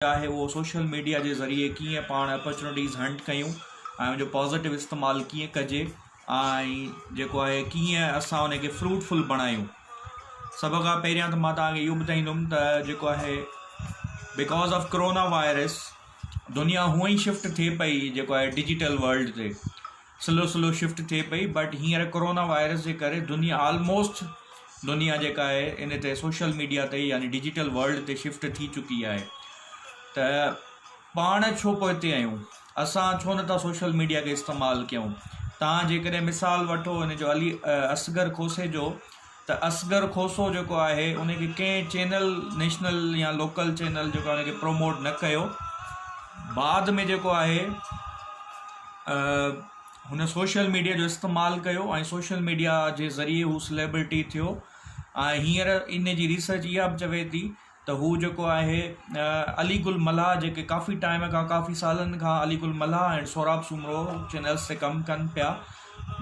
آهي اهو social media جي ذريعي ڪيئن پاڻ اپرچونٽيز هنٽ ڪيون ۽ ان جو پازيٽو استعمال ڪيئن ڪجي ۽ جيڪو آهي ڪيئن اسان ان کي فروٽفل بڻايون. سڀ کان پهريان ته مان توهان کي اهو ٻڌائيندم ته جيڪو آهي because of corona virus دنيا هونئن ئي شفٽ ٿئي پئي جيڪو آهي ڊجيٽل ورلڊ تي سلو سلو شفٽ ٿئي پئي بٽ هينئر ڪورونا وائرس جي ڪري دنيا آلموسٽ دنيا جيڪا آهي ان تي سوشل ميڊيا تي يعني ڊجيٽل ورلڊ تي شفٽ ٿي چڪي آهي ته پاڻ ڇو پوئتي آهيون اسان ڇو نٿا سوشل ميڊيا کي استعمال ڪيون تان جيڪڏهن مثال وٺو ان جو علي اصغر کوسي جو ته اصغر کوسو جيڪو آهي ان کي ڪنهن چينل نيشنل يا لوڪل چينل جيڪو آهي ان کي پروموٽ نه ڪيو بعد ۾ جيڪو آهي هن سوشل ميڊيا جو استعمال ڪيو ۽ سوشل ميڊيا جي ذريعي هو سليبرٽي ٿيو ۽ هينئر ان جي ريسرچ اها به چوي ٿي ته هو جيڪو آهي علي گل ملاح جيڪي ڪافي ٽائيم کان ڪافي سالن کان علي گل ملاح ۽ سهراب سومرو چينلز تي ڪم ڪن پيا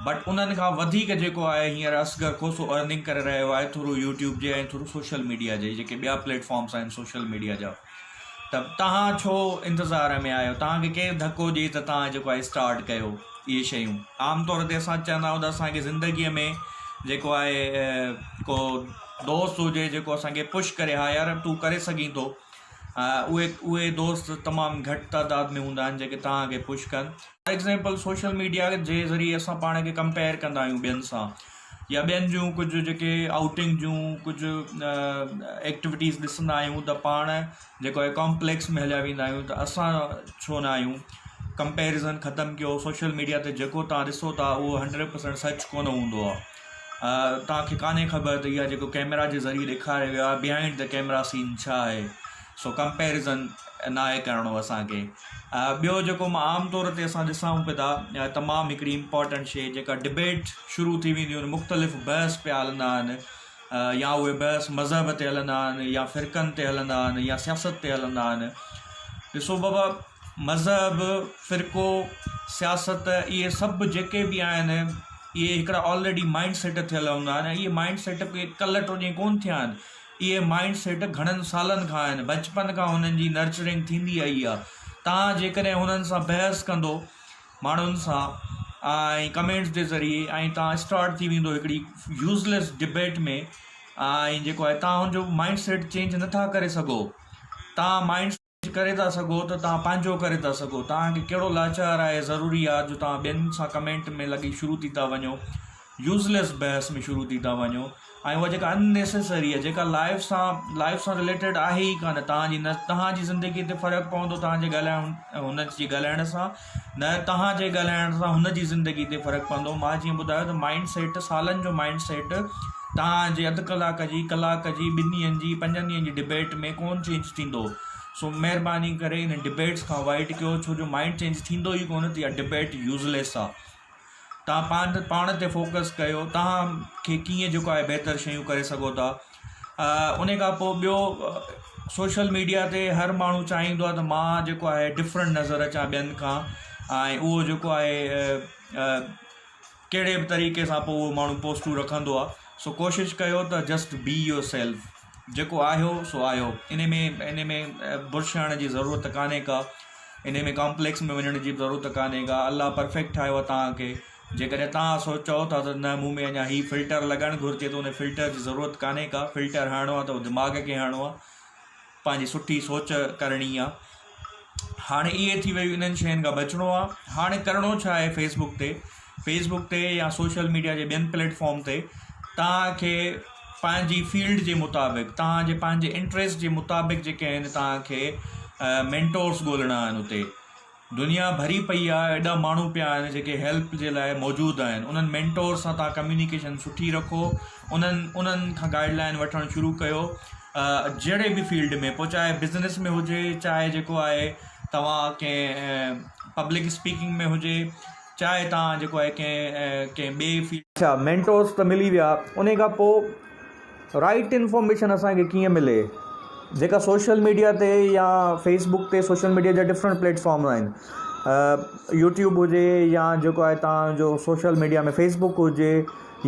بٽ انهن کان وڌيڪ جيڪو آهي هينئر اصغر کوسو ارننگ ڪري رهيو آهي ٿرو يوٽيوب جي ۽ ٿرو سوشل ميڊيا جي جيڪي ٻيا پليٽ فارمس آهن سوشل ميڊيا جا ته توهان ڇو انتظار ۾ آهيو توهان کي ڪير ڌڪو ڏئي ته توهان جيڪو آهي اسٽارٽ ڪيو اهي شيون عام طور تي اسان چوندا آهيون ته اسان کي زندگيء ۾ جيڪو آهي ڪو دوست هجي جيڪو اسان کي پش ڪري ها يار تون ڪري سگهين ٿو اهي اهي دوست تمام گهٽ تعداد ۾ هوندا آهن جيڪي توهان کي پش ڪن. فار ايگزامپل سوشل ميڊيا جي ذريعي اسان پاڻ کي ڪمپيئر ڪندا آهيون ٻين سان يا ٻين جون ڪجهه جيڪي آئوٽنگ جون ڪجهه ايڪٽيوٽيز ڏسندا آهيون ته پاڻ جيڪو آهي ڪامپليڪس ۾ هليا ويندا آهيون ته اسان ڇو نه آهيون ڪمپيرزن ختم ڪيو سوشل ميڊيا تي جيڪو توهان ڏسو ٿا اهو هنڊريڊ پرسنٽ سچ ڪونه هوندو آهي توهان کي ڪانهي خبر ته اها جيڪو ڪيمرا جي ذريعي ڏيکاريو ويو آهي بيهائنڊ the camera سين ڇا آهي سو ڪمپيرزن ناهي ڪرڻو اسان کي. ٻيو جيڪو مان عام طور تي اسان ڏسون پيا ٿا تمام هڪڙي امپارٽنٽ شي جيڪا ڊبيٽ شروع ٿي وينديون آهن مختلف بحث پيا هلندا آهن يا اهي بحث مذهب تي هلندا آهن يا فرقن تي هلندا آهن يا سياست تي هلندا آهن ڏسو بابا مذهب فرقو سياست اهي سڀ جيڪي به آهن اهي هڪڙا آلريڊي مائنڊ سيٽ ٿيل هوندا آهن اهي مائنڊ سيٽ ڪلهه ٽوڄي ڪون ٿيا آهن اهي مائنڊ سيٽ گهڻن سالن کان آهن، بچپن کان هنن جي نرچرنگ ٿيندي آئي آهي. توهان جيڪڏهن هنن سان بحث ڪندو ماڻهن سان ۽ ڪمينٽس جي ذريعي ۽ توهان اسٽارٽ ٿي ويندو هڪڙي يوزليس ڊبيٽ ۾ ۽ جيڪو آهي توهان هن جو مائنڊ سيٽ چينج نٿا ڪري سگهو توهان مائنڊ ڪري ٿا سگهو ته توهان پنهنجو ڪري ٿا سگهو توهان کي ڪهڙو لاچار آهي ضروري آهي جو توهان ٻين سان ڪمينٽ ۾ لڳي شروع ٿي ٿا وڃو يوزليس بحث ۾ شروع ٿي ٿا وڃو ۽ اها جيڪا ان نيسيسري آهي جيڪا لائف سان لائف سان رليٽيڊ آهي ئي ڪانه توهان جي نه توهان جي زندگي تي فرق پوندو توهان جي ڳالهائڻ هن جي ڳالهائڻ سان نه توهان جي ڳالهائڻ سان هن جي زندگي تي فرق پوندو مان جيئن ٻڌايو ته مائنڊ سيٽ سالن جو مائنڊ سيٽ توهان جي اڌ ڪلاڪ جي، ڪلاڪ جي، ٻن ڏينهن جي، پنجن ڏينهن جي ڊبيٽ ۾ ڪونه چينج ٿيندو. سو مهرباني ڪري انهن ڊبيٽس کان اوائڊ ڪيو ڇو جو مائنڊ چينج ٿيندو ئي ڪونه ته اها ڊبيٽ يوزليس آ. توهان پاڻ پاڻ تي فوڪس ڪيو توهان کي ڪيئن جيڪو آهي بهتر شيون ڪري سگهو ٿا. ان کان پوء ٻيو سوشل ميڊيا تي هر ماڻهو چاهيندو آهي ته مان جيڪو آهي ڊفرنٽ نظر اچان ٻين کان ۽ اهو جيڪو آهي ڪهڙي به طريقي سان پوء اهو ماڻهو پوسٽون رکندو آهي سو ڪوشش ڪيو ته جسٽ بي your self جيڪو آهيو سو آهيو ان ۾ ان ۾ برش هڻڻ جي ضرورت ڪانهي ڪا ان ۾ ڪامپليڪس ۾ وڃڻ جي به ضرورت ڪانهي ڪا الله پرفيڪٽ ٺاهيو آهي توهان کي جيڪڏهن توهان سو چئو ٿا ته نه مون ۾ اڃا هي فلٽر لڳائڻ گهرجي ته ان فلٽر جي ضرورت ڪانهي ڪا فلٽر هڻڻو آهي ته دماغ کي هڻڻو آهي پنهنجي سٺي سوچ ڪرڻي آ هاڻي اهي ٿي ويون انهن شين کان بچڻو آ هاڻي ڪرڻو ڇا آهي فيس بڪ تي فيس بڪ تي يا سوشل ميڊيا جي ٻين پليٽ فارم تي توهان کي پنهنجي فيلڊ جي مطابق توهان جي پنهنجي انٽريسٽ جي مطابق جيڪي آهن توهان کي مينٽورس ڳولڻا آهن اتي دنيا ڀري پئي آ ايڏا ماڻهو پيا آهن جيڪي هيلپ جي لاء موجود آهن انهن مينٽور سان توهان ڪميونيڪيشن سٺي رکو انهن انهن کان گائيڊ لائن وٺڻ شروع ڪيو جهڙي به فيلڊ ۾ پوء چاهي بزنس ۾ هجي چاهي جيڪو آهي توهان ڪنهن پبلڪ اسپيڪنگ ۾ هجي چاهي توهان جيڪو آهي ڪنهن ڪنهن ٻئي فيلڊ اڇا مينٽورس ته ملي ويا انهي کان پوء رائيٽ انفارميشن اسان کي ڪيئن ملي جيڪا سوشل ميڊيا تي يا فيس بڪ تي سوشل ميڊيا جا ڊفرنٽ پليٽ فارم آهن يوٽيوب هجي يا جيڪو آهي تان جو سوشل ميڊيا ۾ فيس بڪ هجي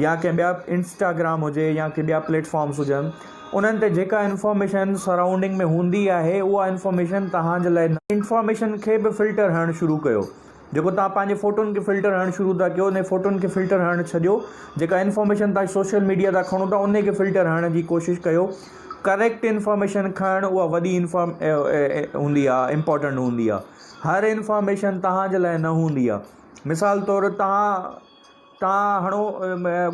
يا ڪنهن ٻيا انسٽاگرام هجي يا ڪي ٻيا پليٽ فارمس هجن انهن تي جيڪا انفارميشن سرائونڊنگ ۾ هوندي آهي اها انفارميشن توهان جي لاء انفارميشن کي به فلٽر هڻڻ شروع ڪيو جيڪو توهان پنهنجي فوٽن کي فلٽر هڻڻ شروع ٿا ڪيو انهي فوٽن کي فلٽر هڻڻ ڇڏيو جيڪا انفارميشن توهان سوشل ميڊيا تان کڻو ٿا انهي کي فلٽر هڻڻ جي ڪوشش ڪيو ڪريڪٽ انفارميشن کڻڻ اها وڏي انفارم هوندي آهي امپورٽنٽ هوندي آهي هر انفارميشن توهان جي لاء نه هوندي آهي مثال طور توهان توهان هڻو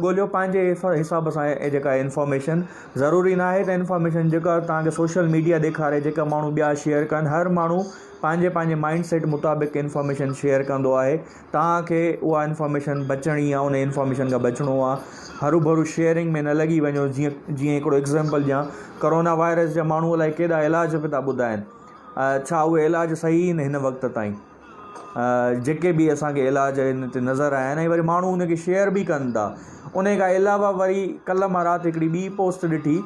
ڳوليو پنهنجي حساب سان جيڪا انفارميشن ضروري ناهي ته انفارميشن جيڪا توهان کي سوشل ميڊيا ڏيکاري جيڪا ماڻهو ٻيا شيئر ڪن هر ماڻهو پنهنجي پنهنجي مائنڊ سيٽ مطابق انفارميشن شيئر ڪندو آهي توهان کي اها انفارميشن بچڻي آهي ان انفارميشن کان بچڻو آهي هرو ڀرو شيئرنگ ۾ نه لڳي وڃو جيئن جيئن هڪڙو ايگزامپل ڏيان ڪورونا وائرس جا ماڻهو الائي ڪيڏا علاج به ٿا ٻڌائن ڇا اهي علاج صحيح آهن هن وقت تائين جيڪي به اسان کي علاج هن تي نظر آيا آهن ۽ وري ماڻهو ان کي شيئر به ڪن ٿا ان کان علاوه وري ڪلهه مان رات هڪڙي ٻي پوسٽ ڏٺي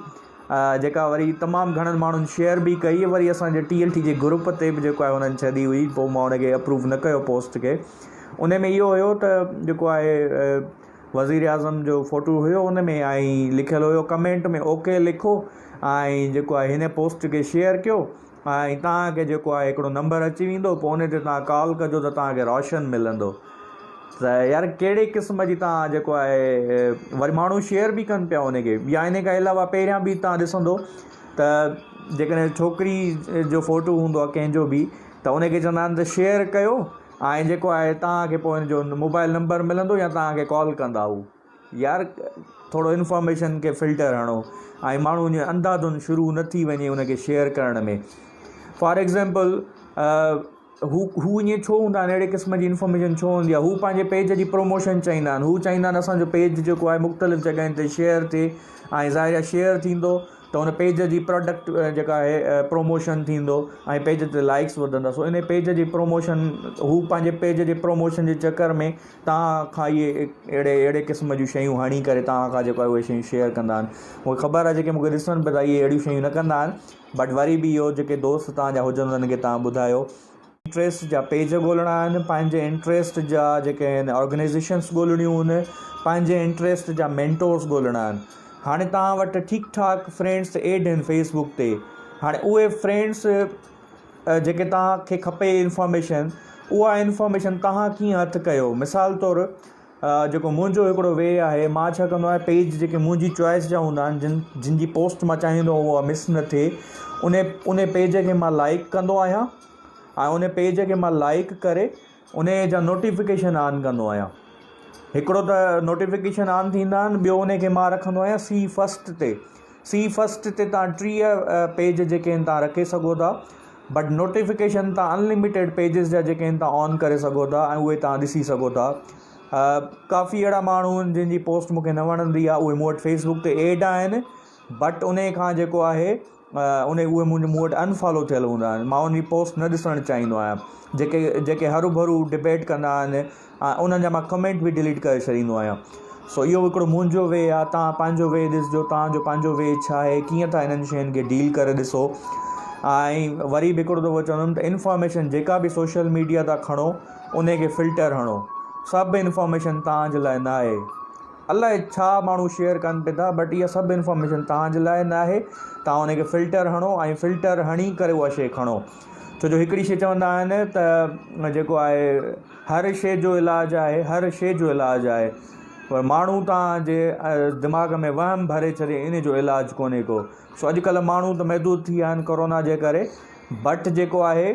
جيڪا وري تمام گهڻن ماڻهن شيئر به ڪئي وري اسانجي ٽي ايل ٽي جي گروپ تي به جيڪو آهي انهن ڇڏي هئي پوء مان ان کي اپروو نه ڪيو پوسٽ کي ان ۾ اهو هيو ته جيڪو آهي وزير اعظم جو فوٽو هيو ان ۾ ۽ لکيل هيو ڪمينٽ ۾ اوڪي لکو ۽ جيڪو آهي هن پوسٽ کي شيئر ڪيو ۽ توهان کي جيڪو آهي هڪڙو نمبر اچي ويندو پوء ان تي توهان ڪال ڪجو ته توهان کي راشن ملندو ته يار ڪهڙي قسم جي توهان جيڪو آهي وري ماڻهو شيئر به ڪن پيا ان کي يا ان کان علاوه پهريان به توهان ڏسندو ته جيڪڏهن ڇوڪري جو فوٽو هوندو آهي ڪنهن جو به ته ان کي چوندا آهن ته شيئر ڪيو ۽ جيڪو آهي توهان کي پوء ان جو موبائل نمبر ملندو يا توهان کي ڪال ڪندا هو يار ٿورو انفارميشن کي فلٽر هڻو ۽ ماڻهو ائين انڌا ڌن شروع نه ٿي وڃي ان کي شيئر ڪرڻ ۾ فار ايگزامپل هو هو ائين ڇو هوندا آهن اهڙي قسم جي انفارميشن ڇو هوندي آهي هو پنهنجي پيج جي پروموشن چاهيندا آهن هو چاهيندا آهن اسانجو پيج جيڪو آهي مختلف جڳهين تي شيئر ٿئي ۽ ظاهر آهي شيئر ٿيندو ته ان پيج جي پراڊڪٽ جيڪا آهي پروموشن ٿيندو ۽ پيج تي لائڪس وڌندا سو ان پيج جي پروموشن هو پنهنجي پيج جي پروموشن جي چڪر ۾ توهان کان اهي اهڙي اهڙي قسم جون شيون هڻي ڪري توهان کان جيڪو آهي اهي شيون شيئر ڪندا آهن مونکي خبر آهي جيڪي مونکي ڏسن پيا ٿا اهي اهڙيون شيون نه ڪندا آهن بٽ وري به اهو جيڪي دوست توهان جا هجن انهن کي توهان ٻڌايو. انٽريسٽ جا پيج ڳولڻا آهن پنهنجي انٽريسٽ جا جيڪي آهن آرگنائيزيشنس ڳولڻيون آهن پنهنجي انٽريسٽ جا مينٽورس ڳولڻا آهن هاڻي توهان وٽ ٺيڪ ٺاڪ فرينڊس ايڊ آهن فيس بڪ تي هاڻي اهي فرينڊس جيڪي توهان کي کپي انفارميشن اها انفارميشن توهان ڪيئن هٿ ڪيو مثال طور جيڪو منهنجو هڪڙو وي آهي مان ڇا ڪندو آهيان پيج جيڪي منهنجي چوائس جا هوندا آهن جن جن جي پوسٽ مان چاهيندو آهيان اها مس نه ٿئي ان ان پيج کي مان لائڪ ڪندو آهيان ۽ ان پيج کي مان لائڪ ڪري ان جا نوٽيفڪيشن آن ڪندو آهيان هڪڙو ته نوٽيفڪيشن آن ٿيندا آهن ٻيو ان کي مان رکندو آهيان سي فسٽ تي سي فسٽ تي تان 30 پيج جيڪي آهن تان رکي سگهو ٿا بٽ نوٽيفڪيشن تان انلميٽيڊ پيجز جا جيڪي آهن تان آن ڪري سگهو ٿا ۽ اهي تان ڏسي سگهو ٿا ڪافي اهڙا ماڻهو آهن جن جي پوسٽ مونکي نه وڻندي آهي اهي مون وٽ فيسبڪ تي ايڊ آهن بٽ ان کان جيڪو آهي ان اهي منهنجو مون وٽ ان فالو ٿيل هوندا آهن مان ان جي پوسٽ نه ڏسڻ چاهيندو آهيان جيڪي جيڪي هرو ڀرو ڊبيٽ ڪندا آهن ۽ انهن جا مان ڪمينٽ به ڊليٽ ڪري ڇڏيندو آهيان سو اهو هڪڙو منهنجو وي آهي توهان پنهنجو وي ڏسجو توهان جو پنهنجو وي ڇا آهي ڪيئن ٿا انهن شين کي ڊيل ڪري ڏسو ۽ وري به هڪڙو دفعو چوندم ته انفارميشن جيڪا به سوشل ميڊيا تان کڻو ان کي فلٽر هڻو سڀ انفارميشن توهان جي لاء نه آهي الائي ڇا ماڻهو شيئر ڪن پي ٿا بٽ اها سڀ انفارميشن توهان جي لاء نه آهي توهان ان کي فلٽر هڻو ۽ فلٽر هڻي ڪري اها شي کڻو ڇو جو هڪڙي شي چوندا آهن ته جيڪو آهي هر شي جو علاج آهي هر شي جو علاج آهي پر ماڻهو توهان جي دماغ ۾ وهم ڀري ڇڏي ان جو علاج ڪونهي ڪو سو اڄڪلهه ماڻهو ته محدود ٿي ويا آهن ڪورونا جي ڪري بٽ جيڪو آهي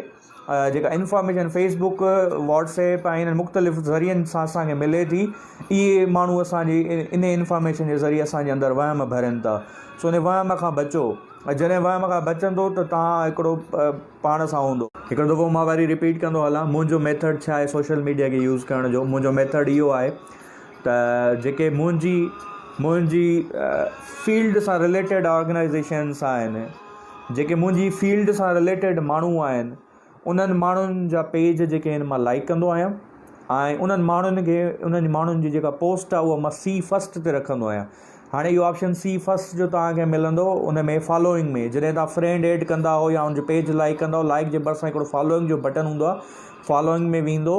جيڪا information Facebook WhatsApp ۽ انهن مختلف ذريعن سان اسان کي ملي ٿي اهي ماڻهو اسان جي ان انفارميشن جي ذريعي اسان جي اندر وهم ڀرين ٿا سو ان وهم کان بچو ۽ جڏهن وهم کان بچندو ته توهان هڪڙو پاڻ سان هوندو. هڪڙو دفعو مان وري رپيٽ ڪندو هلان منهنجو ميٿڊ ڇا آهي سوشل ميڊيا کي يوز ڪرڻ جو منهنجو ميٿڊ اهو آهي ته جيڪي منهنجي منهنجي فيلڊ سان رليٽيڊ آرگنائيزيشنس آهن جيڪي منهنجي فيلڊ سان رليٽيڊ ماڻهو آهن انهن ماڻهن جا پيج جيڪي آهن مان لائڪ ڪندو آهيان ۽ انهن ماڻهن کي انهن ماڻهن جي جيڪا پوسٽ آهي اها مان سي فسٽ تي رکندو آهيان هاڻي اهو آپشن سي فسٽ جو توهان کي ملندو ان ۾ فالوئنگ ۾ جڏهن توهان فرينڊ ايڊ ڪندا هو يا ان جو پيج لائڪ ڪندا هو لائڪ جي ڀرسان هڪڙو فالوئنگ جو بٽن هوندو آهي فالوئنگ ۾ ويندو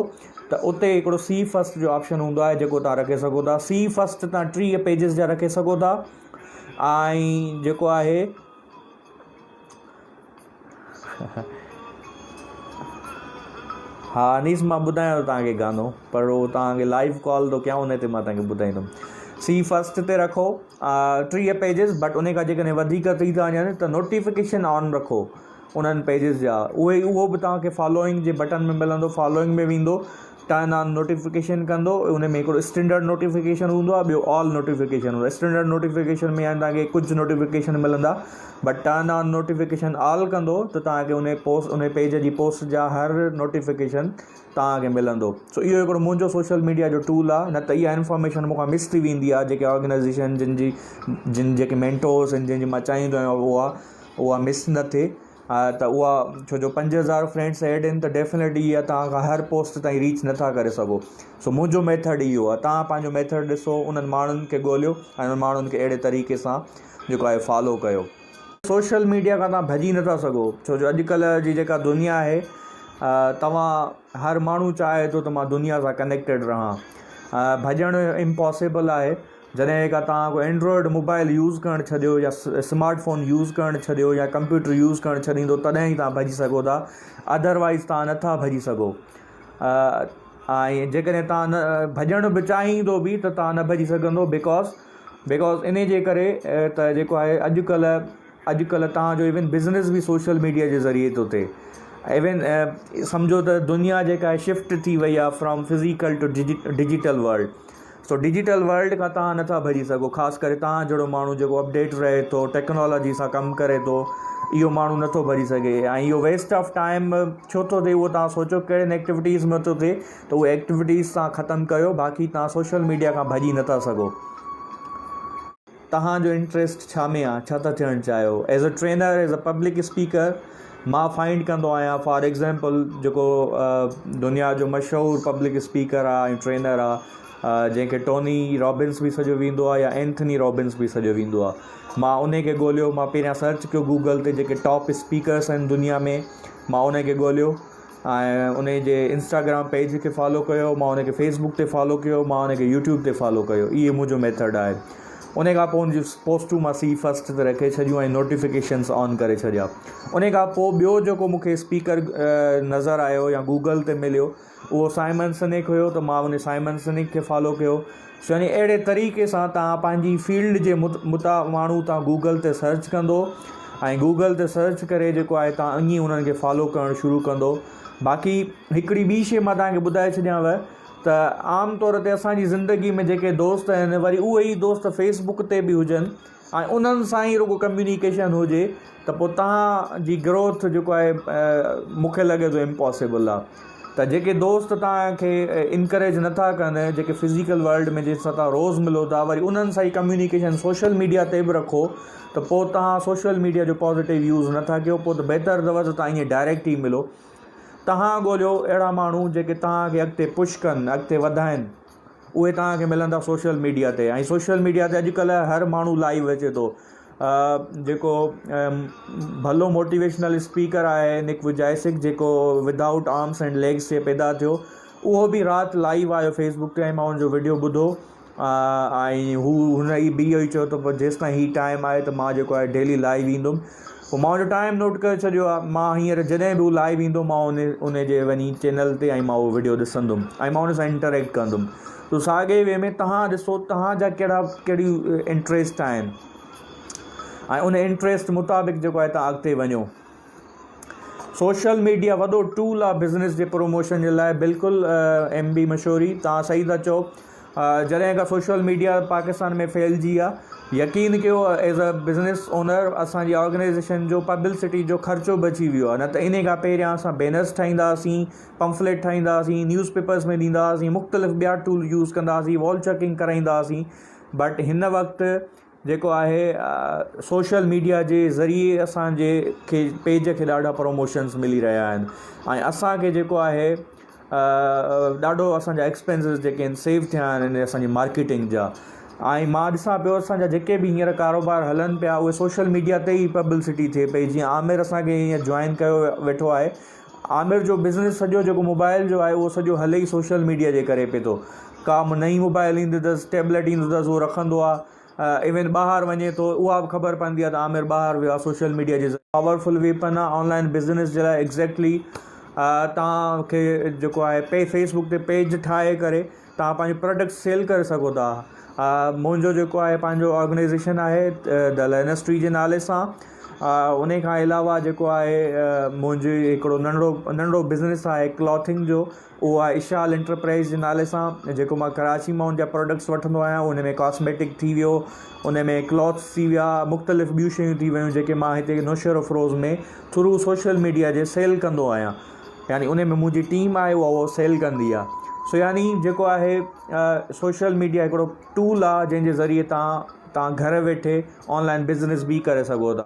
ته اتي هڪڙو سي فسٽ جو آپشن هوندو آهي جيڪو توهان رکي سگهو ٿا سي فسٽ توهان 30 پيجز جا رکي سگهو ٿا. ۽ جيڪو آهي ها انيس مان ٻڌايان ٿو توهان کي گانو پر اهو توهان کي لائيو ڪال ٿو ڪيان ان تي مان توهان کي ٻڌائيندم سي فرسٽ تي رکو 30 پيجز بٽ ان کان جيڪڏهن وڌيڪ ٿي ٿا وڃن ته نوٽيفڪيشن آن رکو انهن پيجز جا اهي اهو به توهان کي فالوئنگ جي بٽن ۾ ملندو فالوئنگ ۾ ويندو ٽرن آن نوٽيفڪيشن ڪندو ان ۾ هڪڙو اسٽينڊرڊ نوٽيفڪيشن هوندو آهي ٻيو آل نوٽيفڪيشن هوندو آهي اسٽينڊرڊ نوٽيفڪيشن ۾ يعني توهان کي ڪجهه نوٽيفڪيشن ملندا but turn on notification all ڪندو ته توهان کي ان پوسٽ ان پيج جي پوسٽ جا هر نوٽيفڪيشن توهان کي ملندو سو اهو هڪڙو منهنجو سوشل ميڊيا جو ٽول آهي نه ته اها انفارميشن مون کان مس ٿي ويندي آهي جيڪي آرگنائزيشن جن جي جن جيڪي مينٽورس آهن جن جي مان چاهيندو آهيان اها اها مس نه ٿئي ته اها ڇو جو 5000 فرينڊس ايڊ آهن ته ڊيفنيٽلي اها توهان کان هر پوسٽ تائين ريچ نٿا ڪري سگهو سو منهنجو ميٿڊ اهو آهي توهان پنهنجو ميٿڊ ڏسو انهن ماڻهن کي ڳوليو ۽ انهن ماڻهن کي اهڙي طريقي سان جيڪو آهي فالو ڪيو. سوشل ميڊيا کان توهان ڀڄي نٿا سگهو ڇو جو اڄڪلهه جي جيڪا دنيا آهي توهان هر ماڻهو چاهي ٿو ته مان دنيا سان ڪنيڪٽيڊ رهان ڀڄڻ امپاسبل آهي جڏهن کان توهان ڪو اينڊرائيڊ موبائل يوز ڪرڻ ڇڏيو يا سمارٽ فون يوز ڪرڻ ڇڏيو يا ڪمپيوٽر يوز ڪرڻ ڇڏيندو تڏهن ئي توهان ڀڄي سگهو ٿا ادروائز توهان نٿا ڀڄي سگهو ۽ جيڪڏهن توهان نه ڀڄڻ به چاهيندو به ته توهان نه ڀڄي سگهندو because because ان جي ڪري ته جيڪو آهي اڄڪلهه اڄڪلهه توهان جو ايون بزنس به سوشل ميڊيا جي ذريعي ٿو ٿئي ايون سمجهو ته دنيا جيڪا آهي شفٽ ٿي وئي آهي from physical to digital world so digital world کان توهان نٿا ڀڄي سگهو خاص ڪري توهان جهڙو ماڻهو جيڪو اپڊيٽ رهي ٿو ٽيڪنالاجي سان ڪم ڪري ٿو اهو ماڻهو نٿو ڀڄي سگهي ۽ اهو ويسٽ آف ٽائيم ڇو ٿو ٿئي اهو توهان سوچو ڪهڙين ايڪٽيوٽيز ۾ ٿو ٿئي ته اهي ايڪٽيوٽيز توهان ختم ڪيو باقي توهان سوشل ميڊيا کان ڀڄي نٿا سگهو. توهان جو انٽريسٽ ڇا ۾ آ ڇا ٿا ٿيڻ چاهيو as a trainer as a public speaker مان فائنڊ ڪندو آهيان فار ايگزامپل جيڪو دنيا جو مشهور پبلڪ اسپيڪر آ ۽ ٽرينر آ جنهن کي ٽوني رابنس به سڏيو ويندو آ يا اينٿني رابنس به سڏيو ويندو آ مان انهي کي ڳوليو مان پهريان سرچ ڪيو گوگل تي جيڪي ٽاپ اسپيڪرس آهن دنيا ۾ مان انهي کي ڳوليو ۽ انهي جي انسٽاگرام پيج کي فالو ڪيو مان ان کي فيس بڪ تي فالو ڪيو مان ان کي يوٽيوب تي فالو ڪيو اهي منهنجو ميٿڊ آهي ان کان پوء ان جون پوسٽون مان سي فرسٽ تي رکي ڇڏيون ۽ نوٽيفڪيشنس آن ڪري ڇڏيا ان کان پوء ٻيو جيڪو مون کي اسپيڪر نظر آيو يا گوگل تي مليو اهو سائمن سنيڪ هيو ته مان ان سائمن سنيڪ کي فالو ڪيو سو يعني اهڙي طريقي سان توهان پنهنجي فيلڊ جي متا ماڻهو توهان گوگل تي سرچ ڪندو ۽ گوگل تي سرچ ڪري جيڪو آهي توهان ائين انهن کي فالو ڪرڻ شروع ڪندو باقي هڪڙي ٻي شي مان توهان کي ٻڌائي ڇڏيانو ته عام طور تي اسانجي زندگي ۾ جيڪي دوست آهن وري اهي ئي دوست فيس بڪ تي به هجن ۽ انهن سان ئي رڳو ڪميونيڪيشن هجي ته پوء توهان جي گروٿ جيڪو آهي مون کي لڳي ٿو امپاسيبل آهي ته جيڪي دوست توهان کي انڪريج نٿا ڪن جيڪي فزيڪل ورلڊ ۾ جن سان توهان روز ملو ٿا وري انهن سان ئي ڪميونيڪيشن سوشل ميڊيا تي به رکو ته پوء توهان سوشل ميڊيا جو پازيٽو يوز نٿا ڪيو پوء ته بهتر اٿو ته توهان ائين ڊائريڪٽ ئي ملو توهان ڳوليو اهڙا ماڻهو جيڪي توهان کي اڳتي پش ڪن اڳتي وڌائن اهي توهان کي ملندا سوشل ميڊيا تي ۽ سوشل ميڊيا تي اڄڪلهه هر ماڻهو لائيو اچي ٿو جيڪو ڀلو موٽيويشنل اسپيڪر آهي نڪ وجائسڪ جيڪو ودائوٽ آرمس اينڊ ليگس تي پيدا ٿيو اهو به رات لائيو آيو فيس بڪ تي ۽ مان ان جو وڊيو ٻڌو ۽ هو هن ئي به اهو ئي چيو ته جيستائين هي ٽائيم آهي ته مان جيڪو آهي ڊيلي لائيو ايندم پوء مان ان جو ٽائيم نوٽ ڪري ڇڏيو آهي مان هينئر جڏهن به هو لائيو ايندو مان ان ان جي وڃي چينل تي ۽ مان اهو وڊيو ڏسندم ۽ مان ان سان انٽريڪٽ ڪندم ته ساڳي وي ۾ توهان ڏسو توهان جا ڪهڙا ڪهڙيون انٽريسٽ آهن ۽ ان انٽريسٽ مطابق جيڪو آهي توهان اڳتي وڃو سوشل ميڊيا وڏو ٽول آ بزنس جي پروموشن جي لاء بلڪل ايم بي مشوري توهان صحيح ٿا چئو جڏهن کان سوشل ميڊيا پاڪستان ۾ ڦهلجي آ يقين ڪيو ايز ا بزنس اونر اسان جي آرگنائيزيشن جو پبلسٽي جو خرچو بچي ويو آ نه ته انهي کان پهريان اسان بينرس ٺاهيندا هئاسين پمفليٽ ٺاهيندا هئاسين نيوز پيپرس ۾ ڏيندا هئاسين مختلف ٻيا ٽول يوز ڪندا هئاسين وال چيڪنگ ڪرائيندا هئاسين بٽ هن وقت جيڪو آهي سوشل ميڊيا جي ذريعي اسان جي کي پيج کي ڏاڍا پروموشنس ملي رهيا آهن ۽ اسان کي جيڪو آهي ڏاڍو اسان جا ايڪسپينسز جيڪي آهن سيو ٿيا آهن اسان جي مارڪيٽنگ جا ۽ مان ڏسان پيو اسان جا جيڪي به هينئر ڪاروبار هلن پيا اهي سوشل ميڊيا تي ئي پبلسٽي ٿئي پئي جيئن عامر اسان کي هينئر جوائن ڪيو ويٺو آهي عامر جو بزنس سڄو جيڪو موبائل جو آهي اهو سڄو هلي ئي سوشل ميڊيا جي ڪري پئي ٿو ڪا نئين موبائل ايندي اٿس ٽيبليٽ ايندو اٿس اهو رکندو آهي ايون ٻاهر وڃي ٿو اها به خبر پوندي آهي ته عامر ٻاهر ويو آهي سوشل ميڊيا جي ذريعي. پاورفل ويپن آهي آن لائن بزنس جي لاء ايگزيڪٽلي توهان کي جيڪو آهي پي فيس بڪ تي پيج ٺاهي ڪري توهان پنهنجو پراڊڪٽ سيل ڪري سگهو ٿا منهنجو جيڪو آهي پنهنجو آرگنائيزيشن آهي the لينسٽري جي نالي سان ان کان علاوه جيڪو آهي منهنجي هڪڙو ننڍڙو ننڍڙو بزنس آهي ڪلاٿنگ جو اهو آهي اشال انٽرپرائز جي نالي سان جيڪو مان ڪراچي مان ان جا پراڊڪٽس وٺندو آهيان ان ۾ ڪاسميٽڪ ٿي ويو ان ۾ ڪلاٿس ٿي ويا مختلف ٻيون شيون ٿي ويون جيڪي مان هتي نوشهروفروز ۾ ٿرو سوشل ميڊيا جي سيل ڪندو آهيان يعني ان ۾ منهنجي ٽيم آهي اها اهو سيل ڪندي آهي سو يعني جيڪو آهي سوشل ميڊيا هڪڙو ٽول آهي جنهن جي ذريعي تان تان گهر ويٺي آن لائن بزنس به ڪري سگهو ٿا.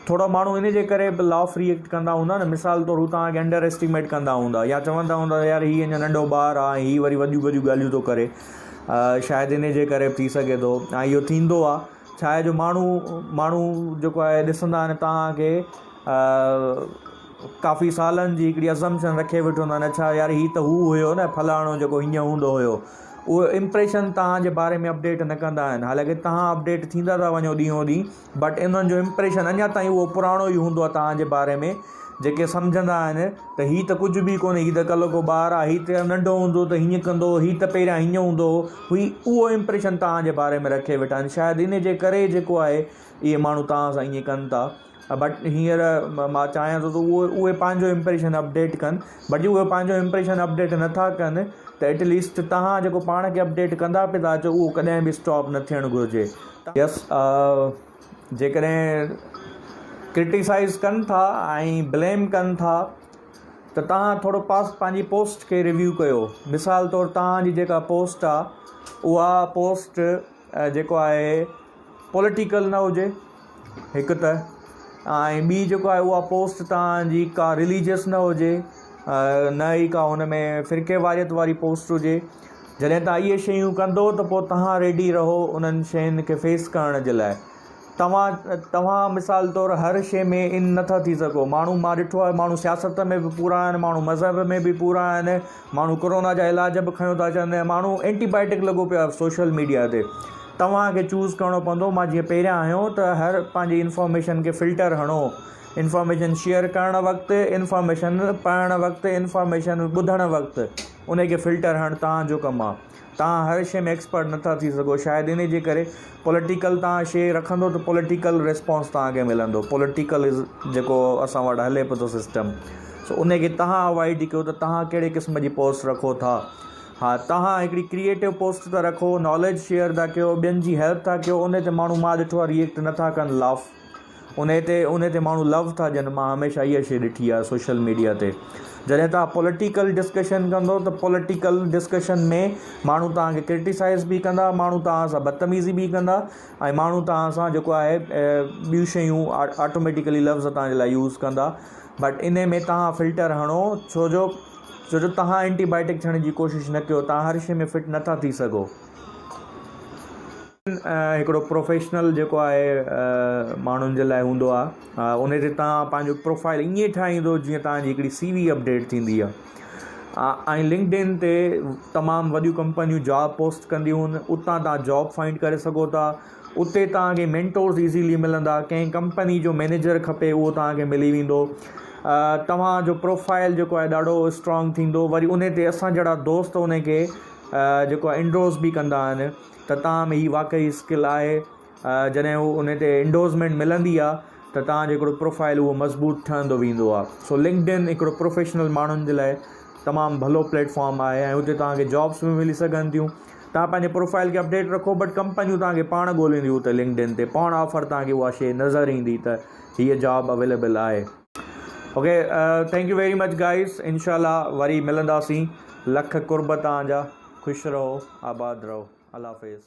ٿورا ماڻهو ان جي ڪري به لاف ري ايڪٽ ڪندا هوندا نه مثال طور هو توهان کي انڊر ايسٽيميٽ ڪندا هوندا يا چوندا هوندا يار هي اڃا ننڍو ٻار آهي ۽ هي وري وڏيون وڏيون ڳالهيون ٿو ڪري شايد ان جي ڪري به ٿي سگهي ٿو ۽ اهو ٿيندو آهي ڇا آهي جو ماڻهو ماڻهو جيڪو آهي ڏسندا آهن توهان کي ڪافي سالن جي هڪڙي ازمپشن رکي ويٺو هوندا آهن اڇا يار هي ته هو هيو نه فلاڻو جيڪو هيئن هوندو هيو اهو امپريشن توهان جي باري ۾ اپڊيٽ نه ڪندا آهن حالانڪه توهان اپڊيٽ ٿيندا ٿا وڃو ڏينهون ڏينهن بٽ انهن جو امپريشن اڃا تائين اهو پراڻو ئي هوندو آهي توهان جي باري ۾ جيڪي سمجهندا آهن ته هي ته ڪجهه به ڪونهي هي ته ڪلهوڪو ٻار آهي هي ته ننڍو هوندو ته هيئن ڪندو هو هي ته پهريان هيئن هوندو هو هي اهو امپريشن توهان جي باري ۾ رکي ويٺا آهن شايد ان جي ڪري جيڪو آهي اهي ماڻهو توهان سان ائين ڪن ٿا بٽ هينئر مان چاهيان ٿو ته اهي اهي پنهنجو امپريشن اپڊيٽ ڪن بٽ جي اهي پنهنجو امپريشن اپڊيٽ نٿا ڪن ته ايٽ ليسٽ توهان جيڪو پاڻ کي اپڊيٽ ڪندا پئي ٿا اچو اهو ڪڏهن به اسٽاپ نه ٿيڻ گهرجي. يس جيڪڏهن ڪرٽيسائز ڪن ٿا ۽ بليم ڪن ٿا ته توهان ٿورو پاس پنهنجي پوسٽ کي ريويو ڪيو مثال طور توهان جي جيڪا پوسٽ آهي اها پوسٽ جيڪو آهي پوليٽيڪل نه هجي هڪ ته ۽ ٻي جيڪو آهي اها پوسٽ توهان جي ڪا رليجيس نه هجي نه ئي ڪا هن ۾ فرقي واريت واري پوسٽ هجي جڏهن توهان اهي شيون ڪندو ته پوء توهان ريڊي رهو انهن شين کي فيس ڪرڻ جي لاء توهان توهان مثال طور هر شي ۾ ان نٿا ٿي سگهو ماڻهو مان ڏٺو آهي ماڻهو سياست ۾ به پورا آهن ماڻهو مذهب ۾ به پورا آهن ماڻهو ڪورونا جا علاج به کنيو ٿا اچن ماڻهو اينٽي بائيوٽڪ لڳو پيو آهي سوشل ميڊيا تي توهان کي چوز ڪرڻو پوندو مان جيئن پهريان هنيو ته هر پنهنجي انفارميشن کي فلٽر هڻو انفارميشن شيئر ڪرڻ وقت انفارميشن پڙهڻ وقت انفارميشن ٻڌڻ وقت ان کي فلٽر هڻ توهان جو ڪم آهي توهان هر شي ۾ ايڪسپرٽ نٿا ٿي سگهو شايد ان جي ڪري پوليٽيڪل توهان شي رکندو ته پوليٽيڪل ريسپانس توهان کي ملندو پوليٽيڪل از جيڪو اسان وٽ هلي پيو ٿو سسٽم سو ان کي توهان اوائڊ ڪيو ته توهان ڪهڙي قسم جي پوسٽ رکو ٿا ها توهان هڪڙي ڪريئيٽو پوسٽ ٿا رکو ناليج شيئر ٿا ڪيو ٻين جي هيلپ ٿا ڪيو ان تي ماڻهو مان ڏٺو آهي ريئيڪٽ نٿا ڪن لاف ان تي ان تي ماڻهو لو ٿا ڏين مان هميشه اها شي ڏٺي آهي سوشل ميڊيا تي جڏهن توهان پوليٽيڪل ڊسڪشن ڪندو ته پوليٽيڪل ڊسڪشن ۾ ماڻهو توهان کي ڪرٽيسائز به ڪندا ماڻهو توهان سان بدتميزي به ڪندا ۽ ماڻهو توهان سان جيڪو آهي ٻيون شيون آٽوميٽيڪلي لفظ توهان جي لاء يوز ڪندا بٽ ان ۾ توهان فلٽر هڻو ڇو جو ڇو جو توهان اينٽي بائيوٽڪ ٿيڻ جي ڪوشش نه ڪيو توهان هر شي ۾ فٽ نٿا ٿي سگهو. هڪڙو پروفيشنل جيڪو آهي ماڻهن جي لاء هوندو آهي ان تي توهان پنهنجو پروفائل ائين ٺاهيندو جيئن توهان جي هڪڙي سي وي اپڊيٽ ٿيندي آهي ۽ لنڪڊ ان تي تمام وڏيون ڪمپنيون جاب پوسٽ ڪنديون آهن اتان توهان جاب فائنڊ ڪري سگهو ٿا اتي توهان کي مينٽورز ايزيلي ملندا ڪنهن ڪمپني جو مئنيجر کپي اهو توهان کي ملي ويندو توهان جو پروفائل جيڪو آهي ڏاڍو اسٽرانگ ٿيندو وري ان تي اسان جهڙا دوست ان کي جيڪو آهي انڊوز به ڪندا آهن ته توهان ۾ هي واقعي اسڪل آهي جڏهن هو ان تي انڊوزمينٽ ملندي آهي ته توهان جو هڪڙو پروفائل اهو مضبوط ٺهندو ويندو آهي سو لنڪڊ ان هڪڙو پروفيشنل ماڻهن جي لاء تمام ڀلو پليٽ فارم آهي ۽ اتي توهان کي جابس به ملي سگهن ٿيون توهان پنهنجي پروفائل کي اپڊيٽ رکو بٽ ڪمپنيون توهان کي پاڻ ڳولينديون اتي لنڪڊ ان تي پاڻ آفر توهان کي اها شي نظر ايندي ته هيء جاب اويليبل آهي. Okay thank you very much guys انشاء الله وري ملنداسين لک قرب توهان جا خوش رهو آباد رهو الله حافظ.